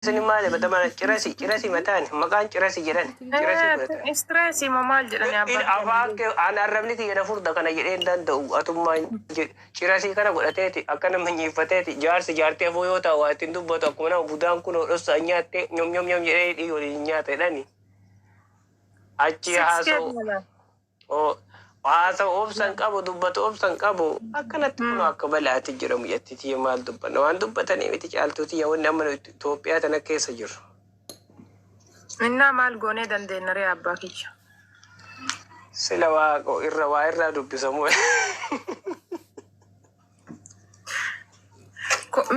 Isin maali mataa cirasi cirasi mataan maqaan cirasi jedhan cirasi godhatan. Stress moo maal jedhani abbaan Afaan kee aan arrabni kiyya na furda kana jedhee hin danda'u atummaan cirasii kana godhateeti akka nama nyiifateeti jaarsi jaartii afoo yoo ta'u waa ittiin dubbatu akkuma nama budaan kun hodhossa nyaatte nyom nyom nyom jedhee hidhii waliin nyaata jedhani. Achi haasa'u haasa'u obsan qabu dubbatu obsan qabu akkanatti kun akka balaati jira mucatti tiyya maal dubbanna waan dubbatanii miti caaltuu tiyya wanni amma Itoophiyaa tana keessa jiru. Innaa maal goonee dandeenya ree abbaa kiyya? Sila waa irra waa irraa dubbisamu.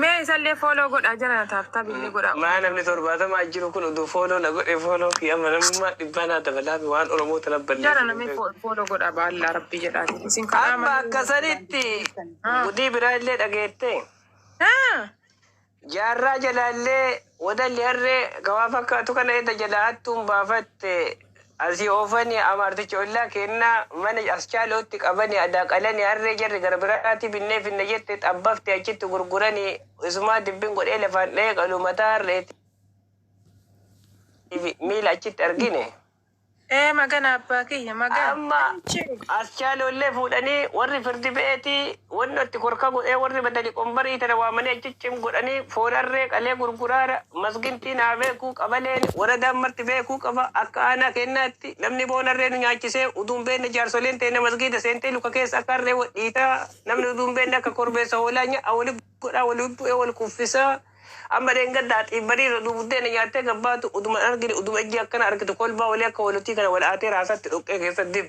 Mee isallee follow godhaa jara na tap tap illee godhaa. Maa namni 70 jiru kun utuu follow na godhe follow kiyya amma namummaa dhibbaa naa dabalaa fi waan Oromoo tana Jara namni balleessu. Follow godhaa baallaa rabbii jedhaati. Isin kadhaa Amma malee. akkasanitti gudii biraa illee dhageette. Jaarraa jalaallee wadalli harree gawaa fakkaatu kana edda jalaa hattuun baafatte asii oofanii amaarticha ollaa kennaa mana as chaalootti qabanii adaa qalanii harree jarri gara biraatti binnee finne jette xabbafte achitti gurguranii isumaa dibbin godhee lafaan dha'ee qalu mataa harreetti miila achitti argine. Ee magana abbaa kiyya magan. Amma as chaalollee fuudhanii warri firdi be'eetii wanni itti korka godhee warri badali qombarii tana waamanii achi cim godhanii foon harree qalee gurguraara masgintiin haa beekuu qabaleen waradaan marti beekuu qaba akka aanaa kennaatti namni foon harree nu nyaachisee uduun beenne jaarsoleen teenne masgiida seentee luka keessa akka harree dhiitaa namni uduun beenne akka korbeessa hoolaa nya'a wali godhaa wali bu'ee wal kuffisaa. Amma dheengaddaa xiibbanii irra buddeena nyaattee gabbaatu uduma argine uduma ijji akkana argitu kolbaa walii akka walotii kana wal aatee raasaatti dhoqqee keessatti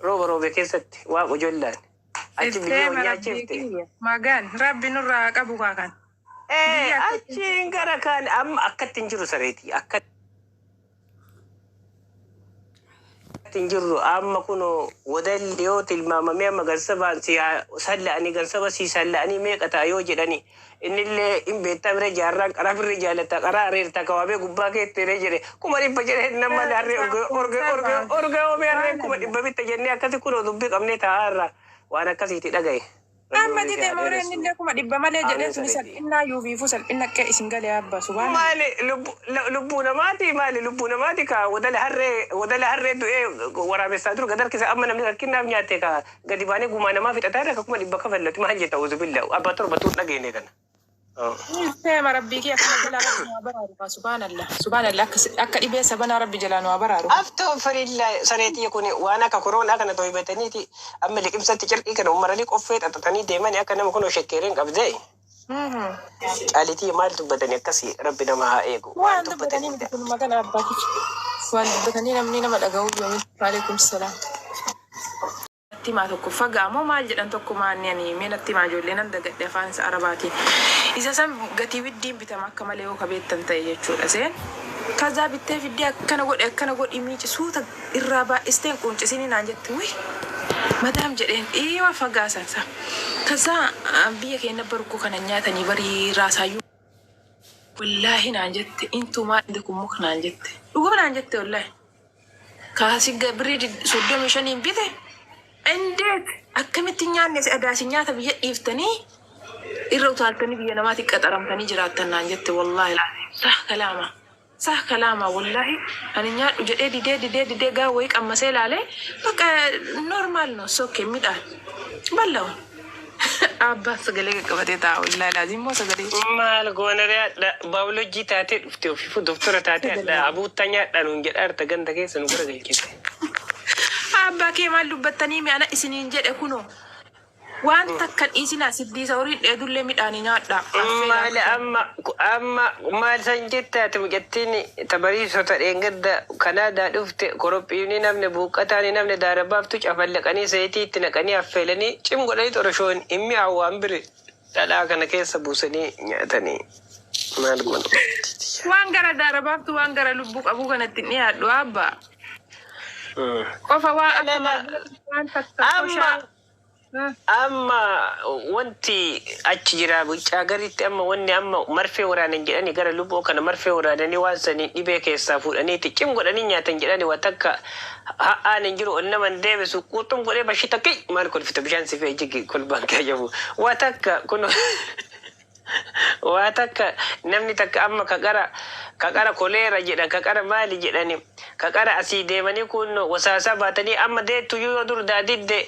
rooba roobe keessatti waaqa jollaan achi biyyee Ittee wal rabbii nyaachifte. kiyya. Magan rabbi nurraa haa qabu kaa kan. Ee Biyya akkatti. achiin gara kaan amma akkatti hin jiru sareetii akkatti hin jirru amma kun wadalli yoo tilmaamamee amma gansabaan si salla'anii gansaba si salla'anii meeqa ta'a yoo jedhani innillee hin beektaa bira jaarraan qaraa birri jaalata qaraa areerta kawaabee gubbaa keetti hiree jedhe 100,000 jedhe nama harree orga orga orga orga oomee harreen 100,000 bitta jennee akkasi kunoo dubbii qabnee taa'aa irra waan akkasiiti dhagaye. Rabbi Amma umrii si dide haa mooreen dheeressu. illee 100,000 malee jedhee Amiin suni sareetii. salphinnaa yuufiifuu salphinna qe'ee isin galee abbaa subhaana. Maali lubbuu namaati maali lubbuu namaati ka wadala harree wadala harree du'ee waraabessaa dur gad harkisa amma namni rakkinnaaf nyaatte ka gadi baanee gumaa namaa fixataa irra ka 100,000 kafallatu maal jetta uzubillah abbaa torba tuun dhageenne kana. Seema rabbii kee akkana jalaa rabbi nu haa baraaru kaa subhaanallah subhaanallah akka akka dhibee sabanaa rabbi jalaa nu haa baraaru. Aftoo sareetii kun waan akka koronaa kana to'ibataniiti amma liqimsatti carqii kana umaranii qoffee xaxatanii deemanii akka nama kunoo shekkeereen qabdee. Caalitii maal dubbatanii akkasii rabbi nama haa eegu waan Waan dubbatanii dubbatanii miti kun magana abbaa kiyya. Waan dubbatanii namni nama dhaga'u yoomi. Waalaikum salaam. Natti himaa tokko fagaa moo maal jedhan tokko maanni ani mee natti himaa ijoollee nan dagadhe afaan isa arabaatiin. Isa san gatii widdiin bitama akka malee yoo kabeettan ta'e jechuudha seen. Kazaa bittee fiddee akkana godhe akkana godhi miici suuta irraa baay'isteen quuncisini naan jette wuy madaam jedheen dhiiwa fagaa san sa. Kazaa biyya keenya barkoo kana nyaatanii barii raasaayyuu wallaahi naan jette intuu maal kun muka naan jette dhuguma naan jette wallaahi. Kaasi birrii 35n bite indeet akkamitti nyaanne si adaasi nyaata biyya dhiiftanii irra utaaltanii biyya namaatti qaxaramtanii jiraattan naan jette wallaahi laaziim sah kalaama sah kalaama wallaahi ani nyaadhu jedhee didee didee didee gaa wayii qammasee laalee bakka normaal no sokke midhaan bal'awu abbaan sagalee qaqqabatee taa'a wallaahi laaziim moo sagalee Maal goonaree hadha baayoloojii taatee dhufte ofiifuu doktora taatee hadha abuuttaa nyaadha nuun jedha harta ganda keessa nu garagalchite. Abbaa kee maal dubbattanii mi'ana isiniin jedhe kunoo waan takkan dhiisinaa siddiisa horiin dheedullee midhaanii nyaadhaa. Affeelaa Maali amma amma maal san jette ati mucattiin tabariisota dheengadda Kanaadaa dhufte korophiifni namni buuqqataan namni daara baaftu cafallaqanii zayitii itti naqanii affeelanii cim godhanii xoroshoon hin mi'aawu waan bire dhadhaa kana keessa buusanii nyaatanii maal godhu. Waan gara daara baaftu waan gara lubbuu qabuu kanatti hin dhiyaadhu abbaa. Qofa waa akka Lala waan takka amma koshaa. amma wanti achi jira bulchaa garitti amma wanni amma marfee waraanan jedhani gara lubbuu kana marfee waraananii waan sanii dhibee keessaa fuudhaniiti cim godhanii nyaatan jedhani waa takka ha'aan hin jiru ol naman deebisu quuxum godhee bashita kii maal kolfita bishaan si fee jigi kolbaan kee jabu waa takka kun Waa takka namni takka amma ka qara koleera jedhan, ka qara maali jedhani, ka qara asii deemanii kun wasaasaa baatanii amma deettu yoo dur daadidde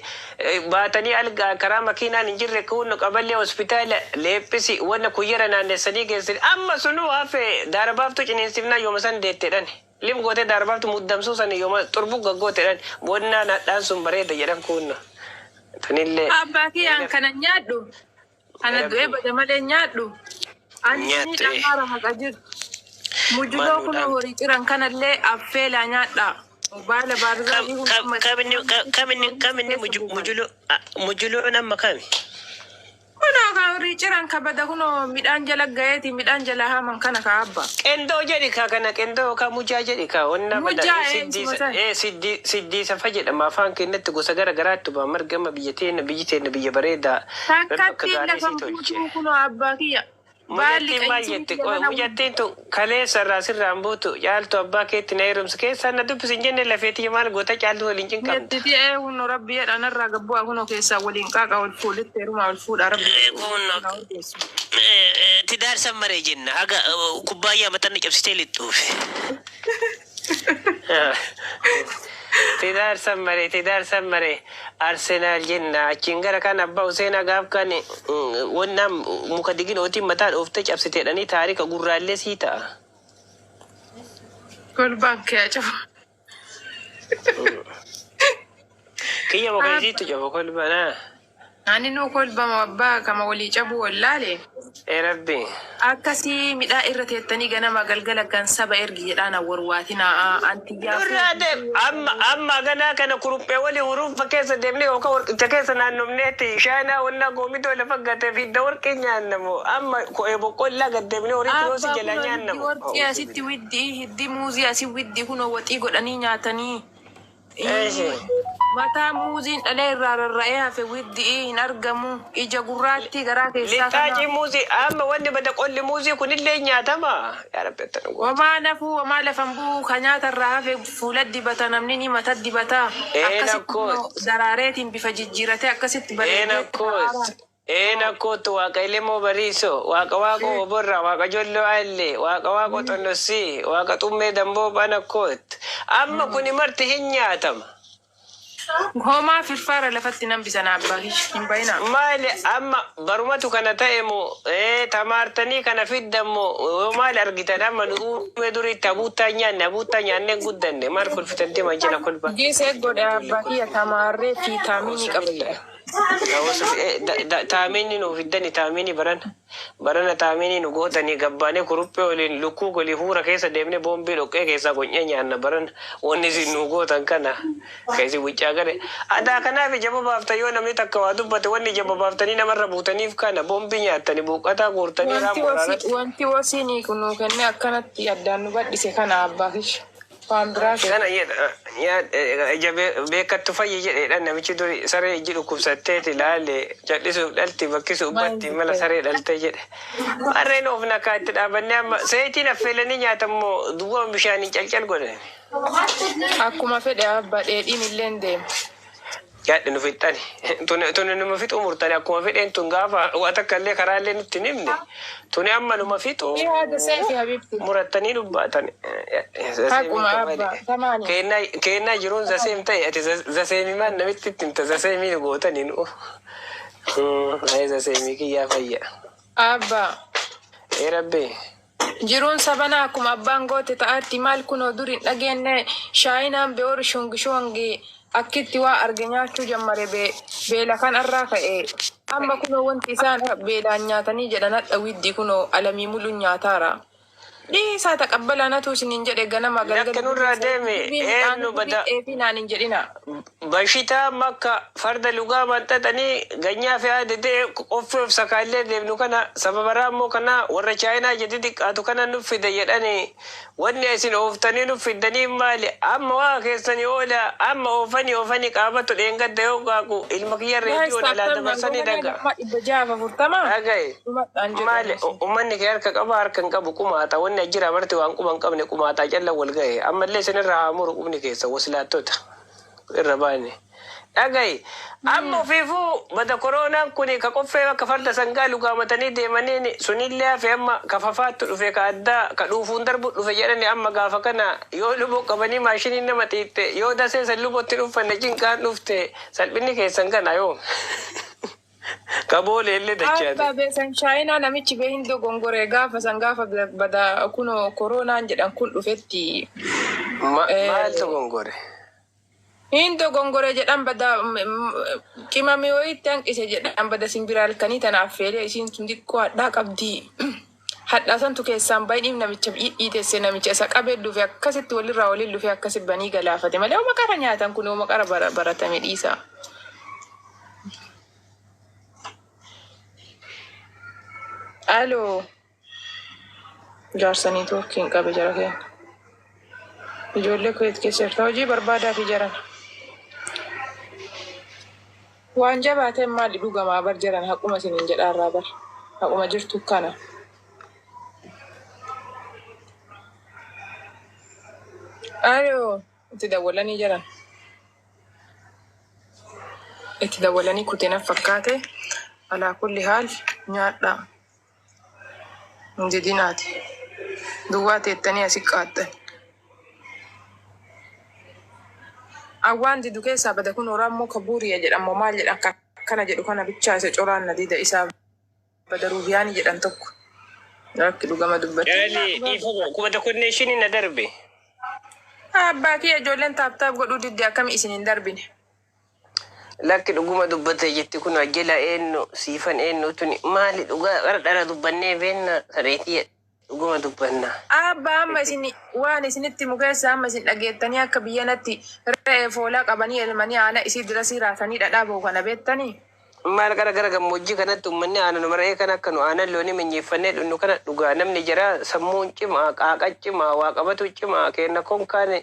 baatanii algaa karaa makiinaan hin jirre kun qaballee hospitaala leephisi wanna kuyyara naannessanii geessani. Amma sunuu hafe, daarabaaftu ciniinsifnaa yooma san deetteedhan. Lim gootee daarabaaftu muddamsuu san yooma xurbu gaggooteedhan. Bonnaan hadhaan sun bareeda jedhan kunno. Tanillee. Abbaa kiyyaan kana nyaadhu. Kana du'ee bada malee nyaadhu. Ani ni Nyaattu. dhamaara haqa jiru. Mujuloo Maal kun nu horii ciran kanallee affeelaa nyaadha. Baala baarzaafi Kaminni mujuloon amma kami? Kunoo kan horii ciran kabada, kunoo midhaan jala gaheeti, midhaan jala haman kana ka abba. Qendoo jedhi ka, kana qendoo ka mujaa jedhi ka onna bada. Mujaa, isuma san. Siddii safa jedhama afaan keenyatti, gosa gara garaatti ba margama. Biyya teenya, biyyi teenya biyya bareedaa. Rabbi akka Takkattiin gaarii lafa sii tolche. buutuu kunoo abbaa kiyya. Baalli Mucattiin maal qayyisii jette? jala. Mucattiin tun kaleessa irraa sirraan buutu caaltu abbaa keetti na heerumsa keessaa na dubbisi hin jenne, lafeetii maal goota, caaltu waliin cinqamta. Jettiti ee kunoo rabbi jedhan irraa gabbu'aa, kunoo keessaa waliin qaaqa ol fuulitti heerumaa ol fuudha rabbi. Kun tidaar sammaree jenna haga kubbaayyaa matanni cabsitee lixxuuf. Tidaar sammaree, tidaar sammaree, Arsenaal jenna achiin gara kan abbaa Huseenaa gaaf kan wannaan muka diginootiin mataa dhooftee cabsiteedhanii taarika gurraallee sii ta'a. Kolbaan kee cafa. Kiyya muka isiitu caba kolbanaa. Ani nuu kolbama abbaa kama walii cabuu wallaale. Ee rabbi. Akkasii midhaa irra teettanii ganama galgala gan saba ergi jedhaan awwarwaatina antiyyaa. Nurraa deem amma ganaa kana kuruphee walii hurufa keessa deemnee yookaan warqicha keessa naannofneetti shaanaa wannaa goomitoo lafa gatee fidda warqii nyaannamu, amma ko'ee boqqollaa gad deemnee horii kiroosii jalaa nyaannamu. Warqii asitti widdii, hiddi muuzii asii widdii, kunoo waxii godhanii nyaatanii. Eeshi. Mataa muuziin dhalee irraa rarra'ee hafe widdii hin argamu. Ija gurraattii garaa keessaa Lixaacii kana. muuzii amma wanni bada qolli muuzii kunillee nyaatama. Yaa rabbi attana goota. Homaa nafuu, homaa lafan bu'uu, ka nyaata irraa hafe fuula dibata, namni ni mata dibata. Een Akkasitti akkoot. kunoo daraareetiin bifa jijjiiratee akkasitti Een bareedee. akkoot. Een akkoottu waaqa ilemoo bariiso, waaqa waaqoo oborra, waaqa jolloo allee, waaqa waaqoo xonnossii, waaqa xummee damboo bana akkoot. Amma kuni marti hin nyaatama. Homaa firfaara lafatti nan bisana abbaa hin bayinaa. Maali amma barumatu kana ta'e moo tamaartanii kana fiddan moo maali argitan? Amma nu uumee duriitti habuuttaa nyaanne, habuuttaa nyaannee guddanne, maal kolfitan deeman jala kolba. Geesee godhe abbaa kiyya, tamaarree fiitaamiinii qaba. Taamiini nu fiddani, taamiini barana barana taamiini nu gootanii gabbaanee kuruphee waliin lukkuu golii huura keessa deemnee boombii dhoqqee keessaa qonyee nyaanna barana. Wanni isin nu gootan kana ka isin wuccaa gare adaa kanaaf ija baafta. Yoo namni takka waa dubbate, wanni ija baaftanii namarra buutaniif kana boombii nyaattanii buuqataa guurtanii Wanti raammoo wasii wanti wasiinii kun nuu kenne akkanatti addaan nu badhise kana abbaa kiyya. Waan biraa ta'e. Kana jedha ija beekattu fayyi jedheedha namichi duri. Saree iji dhukkubsatteeti laale cal'isuuf dhalti bakkisuuf batti mala saree dhalte jedhe. Harreen of nakaa itti dhaabannee amma seetiin affeelanii nyaatammoo duwwaa bishaaniin calcal godhan. Akkuma fedhe abbaa, dheedhiin illee hin deema. Yaadde nu fixxani. Tuni numa fixuu murtani akkuma fedheen tun gaafa waa takka illee karaallee nutti hin himne. Tuni amma numa fixuu Yaada seefi habibti. murattanii dubbaatan. Haquma abbaa tamaani. Kennaa jiruun zaseem ta'e, ati zaseemimaan namitti itti himta, zaseemii nu gootanii nu. Ayi zaseemii kiyyaa fayya. Abbaa. Ee rabbi. Jiruun sabana akkuma abbaan goote ta'aatti. Maal kunoo dur hin dhageenye, shaayinaan be'oor shongi shongi akkitti waa arge nyaachuu jammare, beela kan irraa ka'e. Amma kunoo wanti isaan beelaan nyaatanii jedhan hadha widdii, kunoo alamii muluun nyaataara. Dhiisaa taqabbalaa natu isiniin jedhe ganama galgala. Lakka nurraa deeme, eenyu bada- Eefii naan hin jedhina. Bashitaa makka farda lugaa maxxaxanii ganyaa fe'aa didee qoffee of sakaallee deemnu kana sababa raammoo kana warra chaayinaa jedhi xiqqaatu kana nuuf fide jedhanii, wanni isin ooftanii nuuf fiddanii maali? Amma waa keessanii oola, amma oofanii oofanii qaabatu dheengadda yoo qaaqu ilma kiyya reediyoon alaa dabarsanii dhaga. 640. Dhagaye. Maali ummanni kee harka qaba, harka hin qabu, qumaata wanni ajjira barti waan quba hin qabne qumaataa calla wal gahe. Ammallee isin irraa haa muru qubni keessa wasilaattota irra baane. Dhagayi. Amma ofiifuu bada koronaan kun ka qoffee akka farda sangaa lugaamatanii deemaniin sunillee hafe, amma ka fafaattu dhufe, ka addaa ka dhuufuun darbu dhufe jedhani. Amma gaafa kana yoo luboo qabanii maashiniin nama xiixxe, yoo dasee san lubootti dhuffanne, cinqaan dhufte. Salphinni keessan kana yoo ka boolee illee dachaate. Abbaa beesan Chaayinaa namichi bee hin dogongoree gaafa san, gaafa bada kunoo koronaan jedhan kun dhufetti. Maaltu gongore? Hin dogongoree jedhan, bada qimamii wayiitti hanqise jedhan. Bada simbira halkanii tanaaf feelee isiin tun xiqqoo hadhaa qabdi. Hadhaa santu keessaan baay'ee namicha dhiitesse, namicha isa qabee dhufe, akkasitti walirraa waliin dhufe, akkasi banii galaafate malee ooma qara nyaatan kun ooma qara baratame dhiisa. Aloo, jaarsanii toorkiin qabe jara keenya. Ijoollee Kuweet keessa jirta, hojii barbaadaa fi jaran. Waan jabaateen maali dhugamaa bar jaran, haquma isiniin jedhaarraa bar. Haquma jirtu kana. Aloo, itti dawwalanii jiran. Itti dawwalanii kuteena fakkaate. Alaa kulli haal nyaadhaa. Hin didinaati. Duwwaa teettanii asi qaaxxan. Awwaan didu keessaa bada kun horaa kabuuriya jedhamu maal jedhan, akkana jedhu kana bichaa isa coraan na dida isaa bada ruubiyaanii jedhan tokko. Rakki dhugama dubbatti. Yaali dhiifama, 1000 na darbe. Abbaa kiyya, ijoolleen tap tap godhuu didde, akkami isin hin darbine? Lakki, dhuguma dubbate jetti kun ajjala eenyu siifan eenyu tuni maali, dhugaa qara dhara dubbannee beenna, sareetii dhuguma dubbanna. Abbaa, amma isin waan isinitti himu keessa amma isin dhageettanii akka biyyanatti re'ee foolaa qabanii elmanii aana isii dirasii raasanii dhadhaa bahu kana beettanii? Maal qara gara gammoojjii kanatti uummanni aanan re'ee kana akka nu aanan loonii minyeeffannee dhunnu kana dhugaa. Namni jira sammuun cimaa, qaaqa cimaa, waa qabatu cimaa. Kenna konkaan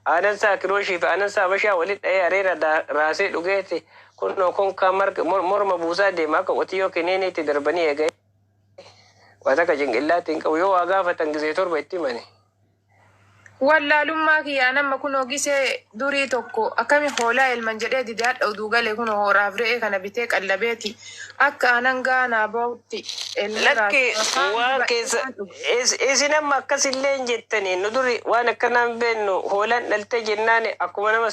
aanan saa kirooshii fi aanan saa bashaa walitti dhahee areera raasee dhugeeti kunoo konkaa morma buusaa deema akka qotiyyoo kiniiniitti darbanii eegee. Waan akka cinqillaatti hin qabu, yoo waa gaafatan gisee 7 itti himani. Wallaalummaa kiyyaa nama kunoo gisee durii tokko akkami hoolaa elman jedhee dide, hadha oduu galee kunoo horaaf re'ee kana bitee qallabeeti akka aanan gaanaa bahutti elmee. Lakki, waan keessa isin amma akkasillee hin jettanii. Nu duri waan akkanaa hin beeknu. Hoolaan dhaltee jennaan akkuma nama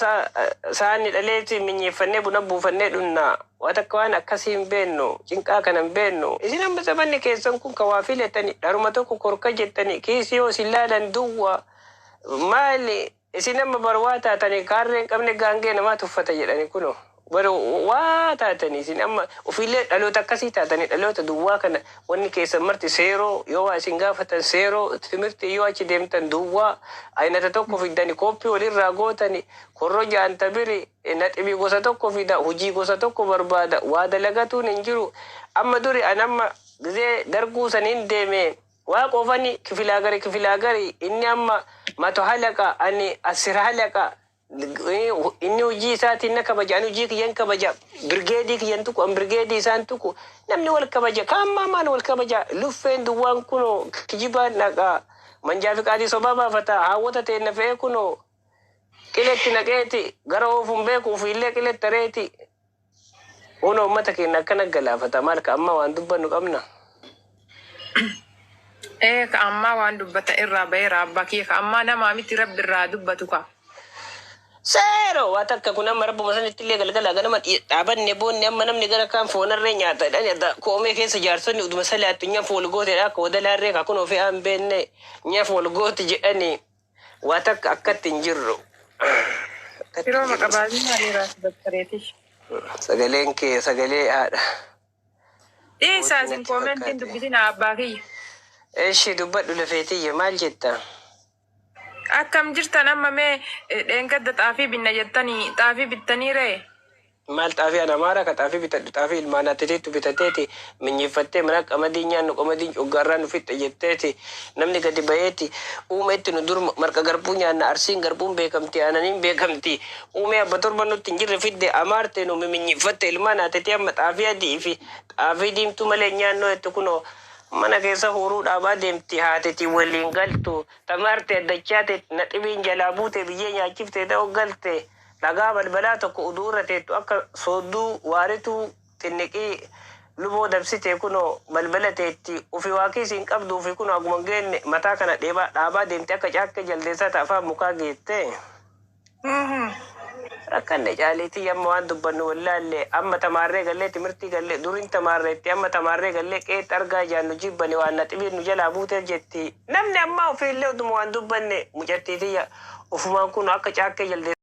saani dhaleeti minyeeffannee buna buufannee dhunna. Waan akka waan akkasii hin beeknu, cinqaa kana hin beeknu. Isin amma zamanni keessan kun ka waa filatani dharuma tokko korka jettani, kiisii yoo isin laalan duwwaa. Maali isin amma bar waa taatanii kaarree hin qabne gaangee namaa tuffata jedhani. Kunoo bar waa taatanii isin amma ofiillee dhaloota akkasii taatanii, dhaloota duwwaa kana. Wanni keessan marti seeroo, yoo waa isin gaafatan seeroo, timirtii yoo achi deemtan duwwaa, aynata tokko fiddani kooppii walirraa gootani, korroja antabiri naxibii gosa tokko fida, hujii gosa tokko barbaada, waa dalagatuun hin jiru. Amma duri an amma gizee darguu saniin deeme waa qofani kifilaagari kifilaagari, inni amma mato halaqa, ani asir halaqa, inni hojii isaatiin na kabaja, ani hojii kiyyan kabaja, birgeedii kiyyan tuqu, an birgeedii isaan tuqu, namni wal kabaja. Kaammaa maal wal kabaja? Luffeen duwwaan kunoo kijibaan dhaqa, manjaa fi qaadii sobaa baafata, haawwata ta'e na fe'ee kunoo qiletti naqeeti gara oofuun beeku ofiillee qiletti areeti. Kunoo uummata keenya akkana galaafata. Maal ka amma waan dubbannu qabna? Ee, ka ammaa waan dubbata irraa baheera, abbaa kiyya, ka ammaa namaa miti, rabbi irraa dubbatu ka. Seero waa takka kun amma rabbuma sanitti illee galgala ganama dhaabanne boonne. Amma namni gara kaan foonarree nyaata dha koomee keessa jaarsonni uduma salaattu nyaaf wal gooteedha, akka wadalaarree ka kun ofii aan beenne nyaaf wal gooti jedhani. Waa takka akkatti hin jirru. Akkatti Yeroo hin jirru. maqabaazii maalii raas bakkareeti. Sagaleen kee sagalee haadha. Dhiisaa Mootii isin natti koomentiin fakkaate. dubbisin abbaa kiyya. Eshi, dubbadhu lafeetiyya, maal jetta? Akkam jirtan? Amma mee dheengadda xaafii binna jettanii xaafii bittanii ree? Maal xaafii? Ana amaara ka xaafii bitadhu, xaafii ilmaan hattiteettu bitateeti minyeeffattee mana qamadii nyaannu, qamadiin coggaarraa nu fixxe jetteeti namni gadi bayeeti uumeetti. Nu dur marqa garbuu nyaanna, Arsiin garbuun beekamti, aananiin beekamti. Uumee abba torba nutti hin jirre fidde amaarte, nu minyeeffatte ilmaan haattetee. Amma xaafii adii fi xaafii diimtuu malee nyaannoo jettu. Kunoo mana keessa huuruu dhaabaa deemti, haateti waliin galtu tamaarte addachaate naxibiin jalaa buute biyyee nyaachiftee ta'uu galte. Dhagaa balbalaa tokko uduu irra teettu akka soodduu waarituu xinniqii luboo dabsite kunoo balbala teetti ufi waa kiisii hin qabdu ufi kunoo haguma hin geenne mataa kana dheebaa dhaabaa deemte akka caakkee jaldeessaa ta afaan mukaa geette. Rakkanne Caalii tiyya amma waan dubbannu wallaalle amma tamaarree gallee timirtii gallee dur hin tamaarreetti amma tamaarree gallee qe'eetti argaa ijaan nu jibbani waan naxibiin nu jalaa buuteef jetti namni ammaa ofiillee utuma waan dubbanne mucattii tiyya ufumaan kun akka caakkee jaldeessaa.